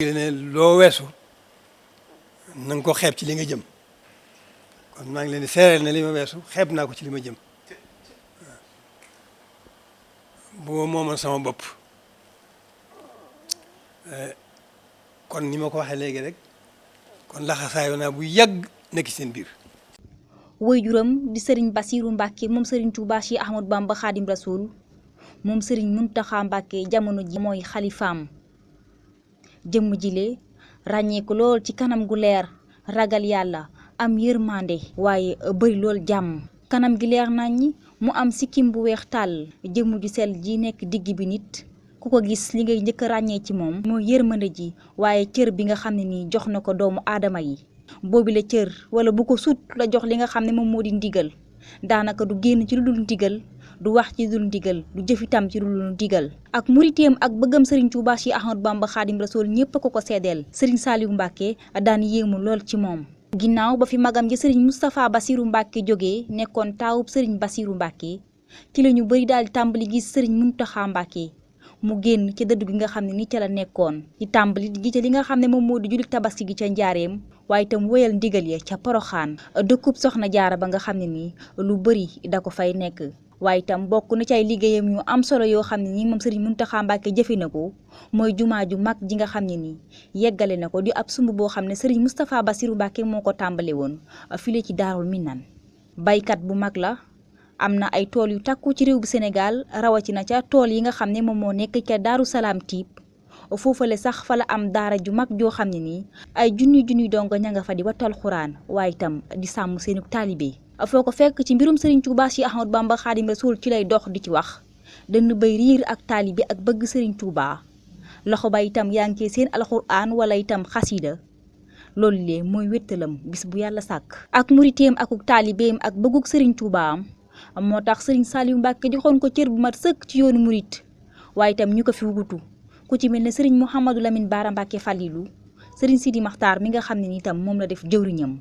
ne loo weesu na nga ko xeeb ci li nga jëm kon maa ngi leen di seereel ne li ma weesu xeeb naa ko ci li ma jëm bu ma moomoon sama bopp kon ni ma ko waxee léegi rek kon laxasaayu naa bu yàgg nekk seen biir. waajuram di Serigne Bassirou Mbacké moom Serigne Touba Cheikh Ahmadou Bamba Khadim Rasoul moom Serigne Mountakha Mbacké jamono ji mooy xalifaam jëmm jile ràññee ko lool ci kanam gu leer ragal yàlla am yërmande waaye bëri lool jàmm kanam gi leer nañ mu am sikkim bu weex tàll jëmm ju sell ji nekk digg bi nit ku ko gis li ngay njëkk a ràññee ci moom mooy yërmande ji waaye cër bi nga xam ne nii jox na ko doomu aadama yi boobi la cër wala bu ko sut la jox li nga xam ne moom moo di ndigal daanaka du génn ci lu dul ndigal du wax ci dul ndigal du jëfitam ci dul ndigal ak muriteem ak bëggam Serigne Touba Cheikh Ahmadou Bamba Khadim Rasoul ñëpp a ko seedeel Serigne Saliou Mbacké daan yéemu lool ci moom. ginnaaw ba fi magam ji Serigne Moustapha Bassirou Mbacké jógee nekkoon taawub Serigne Bassirou Mbacké ci la ñu bëri daal di tàmbali gis Serigne Mountakha Mbacké mu génn ci dëdd gi nga xam ne ni ca la nekkoon ci tàmbali di ci li nga xam ne moom moo di jullit tabaski gi ca njaareem waaye itam wéyal ndigal ya ca Poroxaan dëkkub Soxna Jaara ba nga xam ne nii lu bëri da ko fay nekk. waaye itam bokk na ci ay liggéeyam yu am solo yoo xam ne nii moom Serigne Mountakha Mbacké jëfe na ko mooy jumaa ju mag ji nga xam ne nii yeggale na ko di ab sumb boo xam ne Serigne Moustapha Bassirou Mbacké moo ko tàmbale woon file ci Daarul Minan baykat bu mag la am na ay tool yu takku ci réew bu Sénégal rawatina ca tool yi nga xam ne moom moo nekk ca Daaru Salaam Tiib foofale sax fa la am daara ju mag joo xam ne nii ay junniy dongo ña nga fa di wattal xuraan waaye itam di sàmm seenu taalibe foo ko fekk ci mbirum Serigne Touba Cheikh Ahmadou Bamba Khadim Rasoul ci lay dox di ci wax dënn bay riir ak taalibe ak bëgg Serigne Touba loxo ba itam yaa ngi seen alxuraan wala itam xasida loolu lee mooy wéttalam bis bu yàlla sàkk ak muriteem akuk taalibeem ak bëgguk Serigne Touba am moo tax Serigne Saliou Mbacké joxoon ko cër bu mat sëkk ci yoonu murit waaye itam ñu ko fi wutu ku ci mel ne Serigne Mouhamadou Lamine Bara Mbacké Falilou Serigne Sidi Makhtar mi nga xam ne ni itam moom la def jëwriñam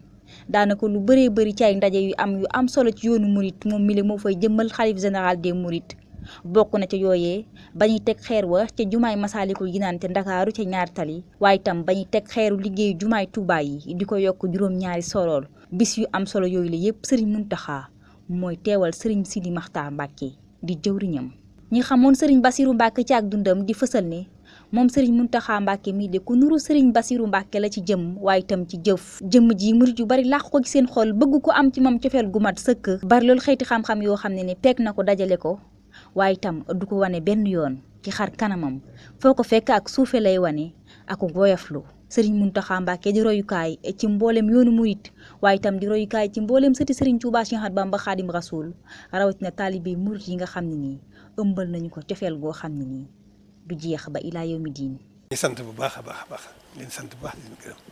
daanaka lu bëree bëri ci ay ndaje yu am solo ci yoonu murit moom mi le moo fay jëmmal xalif général des murit bokk na ca yooyee ba ñuy teg xeer wa ca jumaay Masaalikul Jinaan te Ndakaaru ca ñaari tali waaye itam ba ñuy teg xeeru liggéeyu jumaay Touba yi di ko yokk juróom-ñaari sorool bis yu am solo yooyu la yëpp Serigne Mountakha mooy teewal Serigne Sidi Makhtar Mbacké di jëwriñam ñi xamoon Serigne Bassirou Mbacké ci ak dundam di fësal ne moom Serigne Mountakha Mbacké mii de ku nuru Serigne Bassirou Mbacké la ci jëm waaye itam ci jëf jëmm ji murit yu bari làq ko ci seen xol bëgg ko am ci moom cofeel gu mat sëkk bari loolu xeeti xam-xam yoo xam ne ni peeg na ko dajale ko waaye itam du ko wane benn yoon ci xar kanamam foo ko fekk ak suufe lay wane ak woyoflu Serigne Mountakha Mbacké di royukaay ci mboolem yoonu murit waaye itam di royukaay ci mboolem sëti Serigne Touba Cheikh Ahmadou Bamba Khadim Rasoul rawatina taalibe murit yi nga xam ne nii ëmbal nañu ko cofeel goo xam ne nii du jeex ba ilaa yawmi diin. sant bu baax a baax leen sant bu baax di leen gërëm.